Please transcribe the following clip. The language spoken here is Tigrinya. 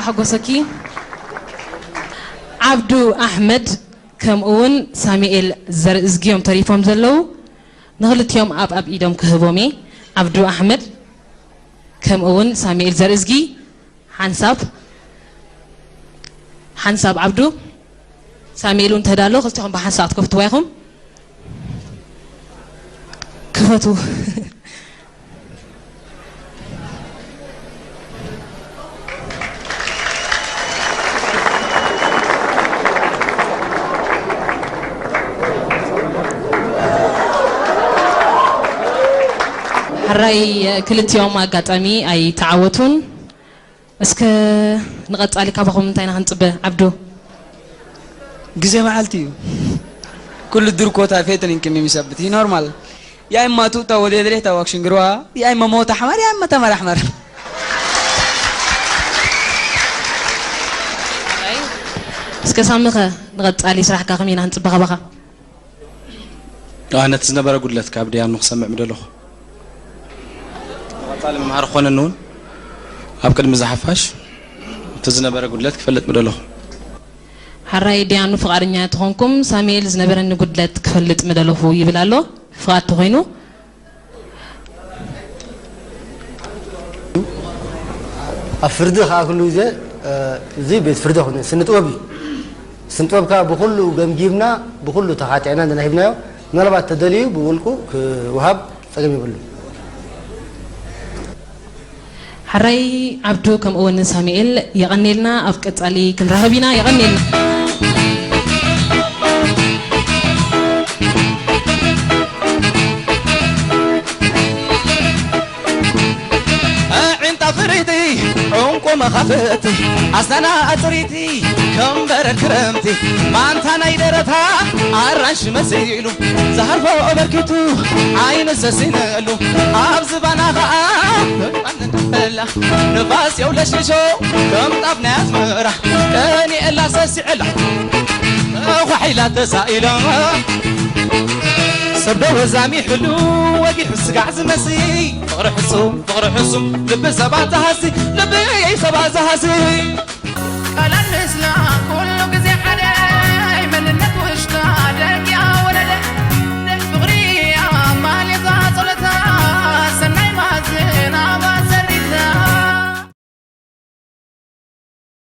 ሓጎሰኪ። ዓብዱ ኣሕመድ ከምኡ እውን ሳሙኤል ዘርእዝጊ እዮም ተሪፎም ዘለዉ። ንኽልቲኦም ኣብ ኣብ ኢዶም ክህቦም እየ። ዓብዱ ኣሕመድ ከምኡ እውን ሳሙኤል ዘርእዝጊ ሓንሳብ ሓንሳብ ዓብዱ ሳሙኤል እውን ተዳሎ። ክልቲኹም ብሓንሳብ ክትከፍትዋ ኢኹም። ክፈቱ። ሕራይ ክልቲኦም ኣጋጣሚ ኣይተዓወቱን። እስከ ንቐጻሊ ካባኹም እንታይ ኢና ክንጽበ? ዓብዱ። ግዜ መዓልቲ እዩ። ኩሉ ድርኮታ ፌትን እንክን የሚሰብት ይኖርማል። ያይማ ቱታ ወደ ድሬታ ዋክሽን ግርዋ ያይማ ሞታ ሓማር ያይማ ተማር ኣሕመር። እስከ ሳምኸ ንቐጻሊ ስራሕካ ከመይ ኢና ክንጽበ ካባኻ? ነቲ ዝነበረ ጉድለት ካብ ደያኑ ክሰምዕ ምደለኹ። ቀጻሊ መምሃሪ ክኾነኒ እውን ኣብ ቅድሚ ዝሓፋሽ እቲ ዝነበረ ጉድለት ክፈልጥ ምደለኹ። ሕራይ ደያኑ ፍቓደኛ ተኾንኩም ሳሙኤል ዝነበረኒ ጉድለት ክፈልጥ ምደለኹ ይብል ኣሎ። ፍቓድ ተኾይኑ ኣብ ፍርዲ ከዓ ኩሉ ግዜ እዚ ቤት ፍርዲ ኣይኮነን፣ ስነ ጥበብ እዩ። ስነ ጥበብ ከዓ ብኩሉ ገምጊምና ብኩሉ ተኻቲዕና እንድና ሂብናዮ። ምናልባት ተደልዩ ብውልቁ ክወሃብ ፀገም የብሉ። ሕራይ ዓብዱ ከምኡ እውን ሳሙኤል የቐኔልና። ኣብ ቀጻሊ ክንራኸብ ኢና። የቐኔልና። ዒንጣ ፍርይቲ ዕንቁ መኻፍእቲ ኣስናና ኣፅሪቲ ከም በረድ ክረምቲ ማንታ ናይ ደረታ ኣራንሺ መሲሉ ዝሃርፎ በርኪቱ ዓይኑ ሰሲነሉ ኣብ ዝባና ኸዓ በላ ንፋስ የውለሽልሾ ከም ጣፍ ናይ ኣዝመራ ቀኒኤላ ሰሲዐላ ተዃሒላ ተሳኢላ ሰብ ደወዛሚ ሕሉ ወጊሑ ስጋዕ ዝመስይ ፍቕሪ ሕሱም ፍቕሪ ሕሱም ልቢ ሰባት ዝሃሲ ልቢ ሰባት ዝሃሲ